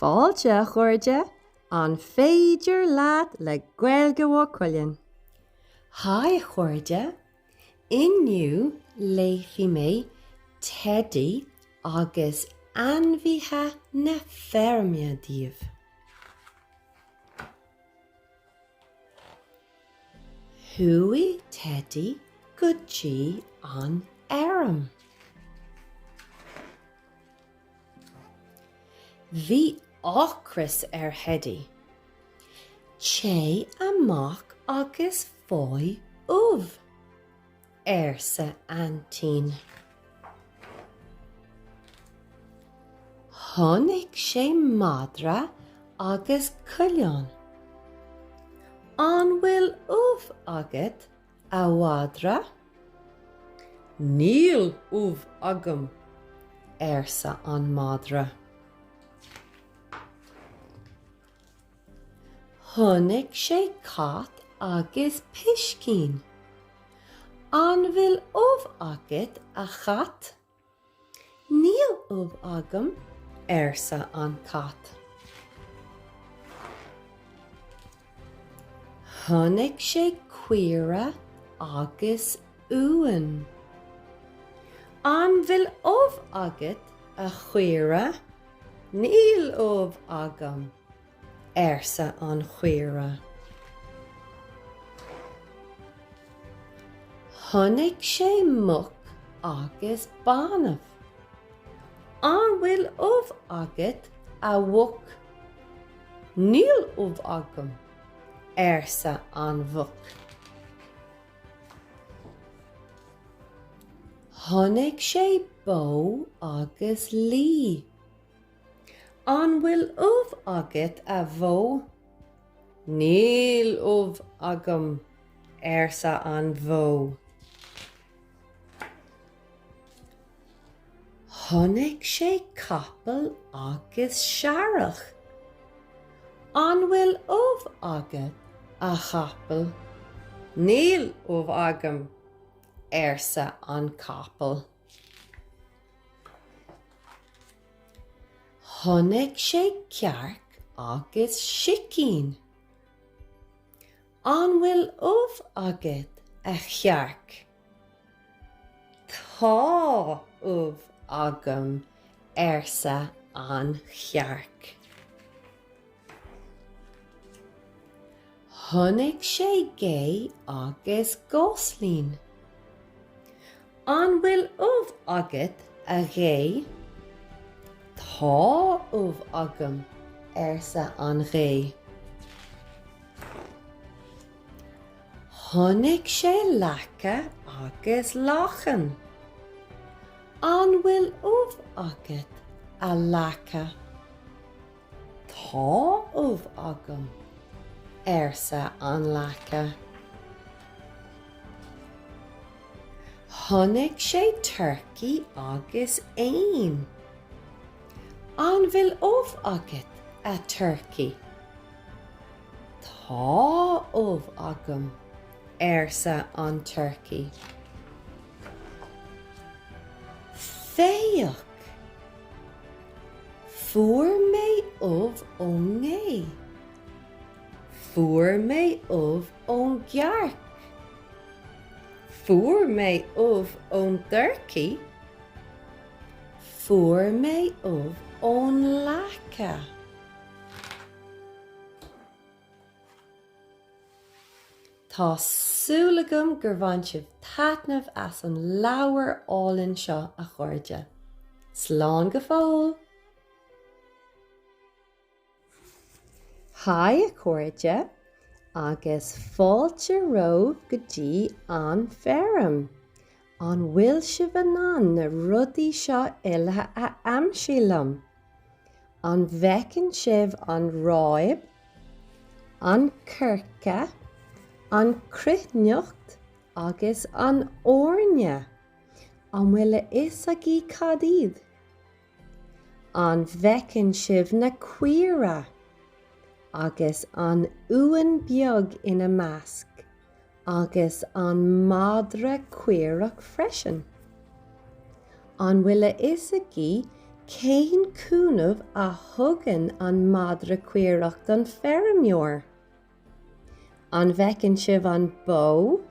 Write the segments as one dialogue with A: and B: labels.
A: Fáilte, a chairde! An féidir leat le Gaeilge Mhaigh Cuilinn? Haigh a chairde! Inniu léifidh mé Teidí agus Ainmhithe na Feirme daoibh. Chuaigh Teidí go dtí an fheirm. Bhí ocras ar Theidí. Téigh amach agus faigh ubh, arsa Aintín. Chonaic sé madra agus coileán. An bhfuil ubh agat, a mhadra? Níl ubh agam, arsa an madra. Chonaic sé cat agus piscín. An bhfuil ubh agat, a chat? Níl ubh agam, arsa an cat. Chonaic sé caora agus uan. An bhfuil ubh agat, a chaora? Níl ubh agam, arsa an chaora. Chonaic sé muc agus banbh. An bhfuil ubh agat, a mhuc? Níl ubh agam, arsa an mhuc. Chonaic sé bó agus lao. An bhfuil ubh agat, a bhó? Níl ubh agam, arsa an bhó. Chonaic sé capall agus searrach. An bhfuil ubh agat, a chapaill? Níl ubh agam, arsa an capall. Chonaic sé cearc agus sicín. An bhfuil ubh agat, a chearc? Tá ubh agam, arsa an chearc. Chonaic sé gé agus gosline. An bhfuil ubh agat, a ghé? Tá ubh agam, arsa an ghé. Chonaic sé lacha agus lachan. An bhfuil ubh agat, a lacha? Tá ubh agam, arsa an lacha. Chonaic sé turcaí agus éan. An bhfuil ubh agat, a turcaí? Tá ubh agam, arsa an turcaí. Féach! Fuair mé ubh ón ngé. Fuair mé ubh ón gcearc. Fuair mé ubh ón dturcaí. Fuair mé ubh ón lacha. Tá súil agam gur bhain sibh taitneamh as an leabhar álainn seo, a chairde. Slán go fóill! Haigh a chairde, agus fáilte romhaibh go dtí an feirm! An bhfuil sibh in ann na rudaí seo uile a aimsiú liom? An bhfeiceann sibh an ráib, an coirce, an cruithneacht agus an eorna? An bhfuil a fhios agaibh cad iad? An bhfeiceann sibh na caora agus an uan beag ina measc? Agus an madra caorach freisin. An bhfuil a fhios agaibh. Cén cúnamh a thugann an madra caorach don feirmeoir? An bhfeiceann sibh an bó,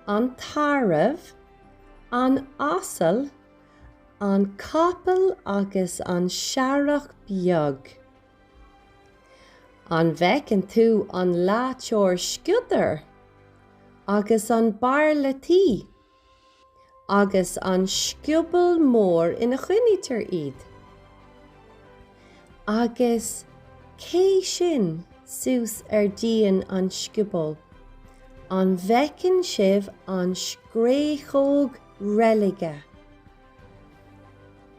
A: an tarbh, an asal, an capall agus an searrach beag? An bhfeiceann tú an leáiteoir sciodair agus an bairille tuí? agus an scioból mór ina choinnítear iad. Agus cé sin suas ar díon an sciobóil? An bhfeiceann sibh an scréachóg reilige?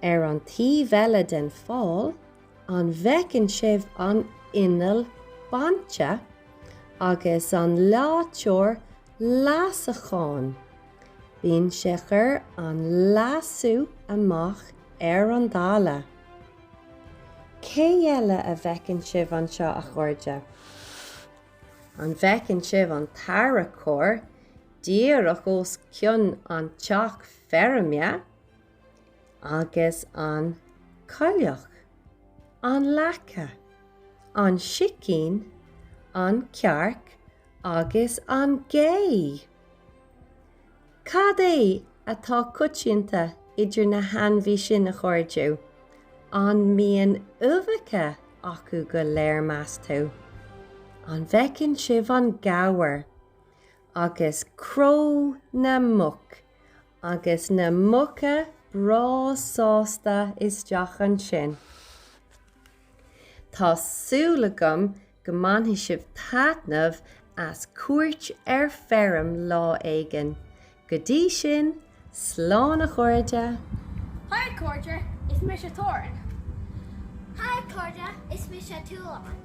A: Ar an taobh eile den fál, an bhfeiceann sibh an inneall bainte agus an leáiteoir leasacháin? Bíonn sé ag cur an leasú amach ar an dtalamh. Cé eile a bhfeiceann sibh anseo, a chairde? An bhfeiceann sibh an tarracóir díreach os cionn an teach feirme? Agus an coileach, an lacha, an sicín, an cearc agus an gé. Cad é atá coitianta idir na hainmhí sin, a chairde? An mbíonn uibheacha acu go léir, meas tú? An bhfeiceann sibh an gabhar agus cró na muc agus na muca breá sásta isteach ansin? Tá súil agam go mbainfidh sibh taitneamh as cuairt ar feirm lá éigin. Go dtí sin, slán a chairde!
B: Haigh a chairde, is mise Torann.
C: Haigh a chairde, is mise Toulon.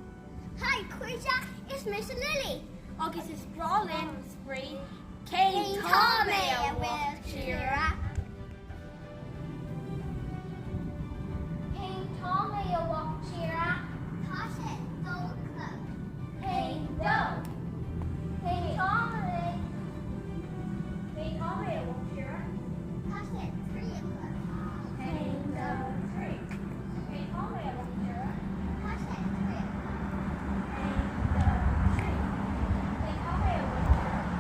C: Haigh a chairde, is mise Lily.
B: Agus is breá linn spraoi
C: Cén t-am é a Mhaoltíre? Cén t-am é a Mhactíre? Tá sé dó a chlog. Haon dó. Cén t-am é?
B: Cén t-am é a Mhactíre?
C: Tá sé 3 a chlog.
B: Haon dó trí. Cén t-am é a Mhactíre?
C: Tá sé 3 a chlog.
B: Haon dó trí. Cén t-am é a Mhactíre?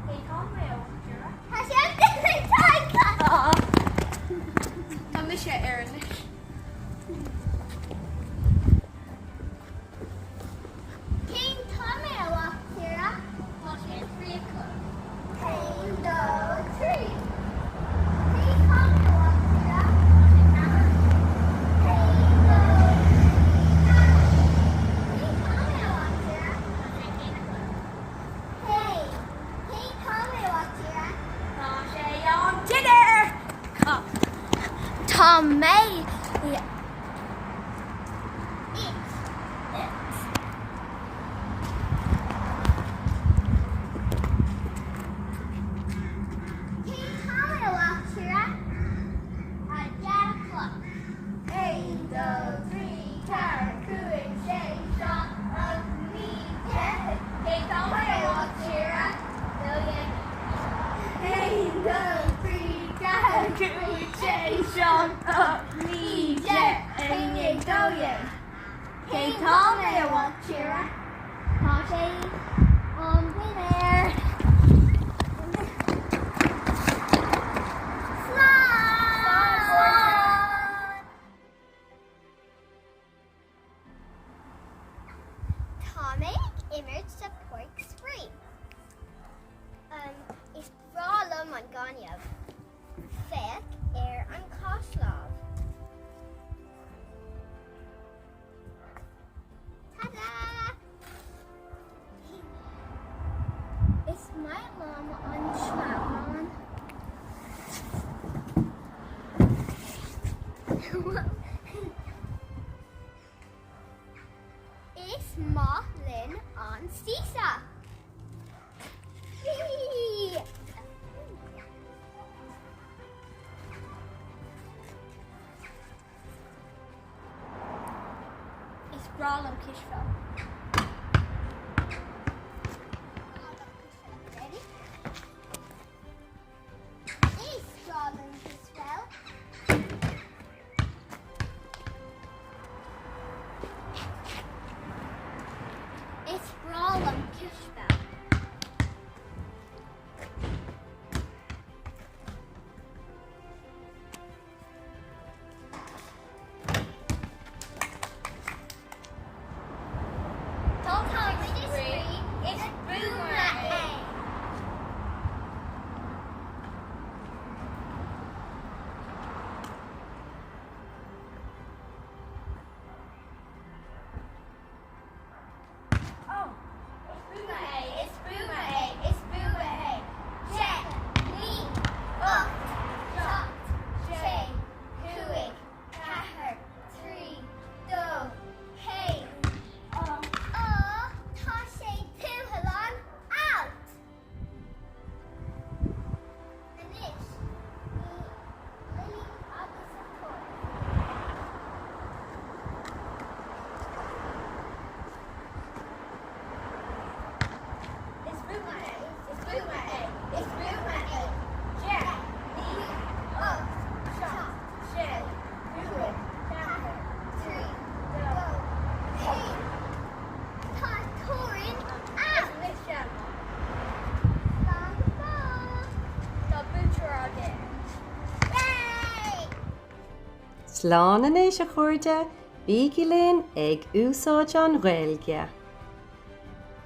B: Cén t-am é a Mhactíre?
C: Tá sé
B: Tá mise ar anois.
C: Cén t-am é a Mhactíre?
B: Tá sé 3 a chlog.
C: Haon dó trí. Cén t-am é a Mhactíre?
B: Tá sé 4 a chlog.
C: Haon dó trí ceathair. Cén t-am é a Mhactíre?
B: Tá sé 1 a chlog.
C: Haon. Cén t-am é a Mhactíre?
B: Tá sé an dinnéar!
C: Tá mé It. It. Cén t-am é a Mhactíre? 10 a chlog.
B: 1, 2, 3, 4, 5, 6, 7, 8, 9, 10. Cén t-am é a Mhactíre? 12. 1, 2, 3, 4, 5, 6, 7, 8, 9, 10. 11, 12.
C: Cén t-am é a Mhactíre? Tá sé am dinnéir. Slán! Tá mé ag imirt sa páirc spraoi. Is breá liom an gaineamh. Féach ar an caisleán. Tada! Is maith liom an sleamhnán. Is maith linn an seesaw.
B: Is breá liom cispheil.
C: Is breá liom.
A: Slán anois, a chairde, bígí linn ag úsáid an Ghaeilge!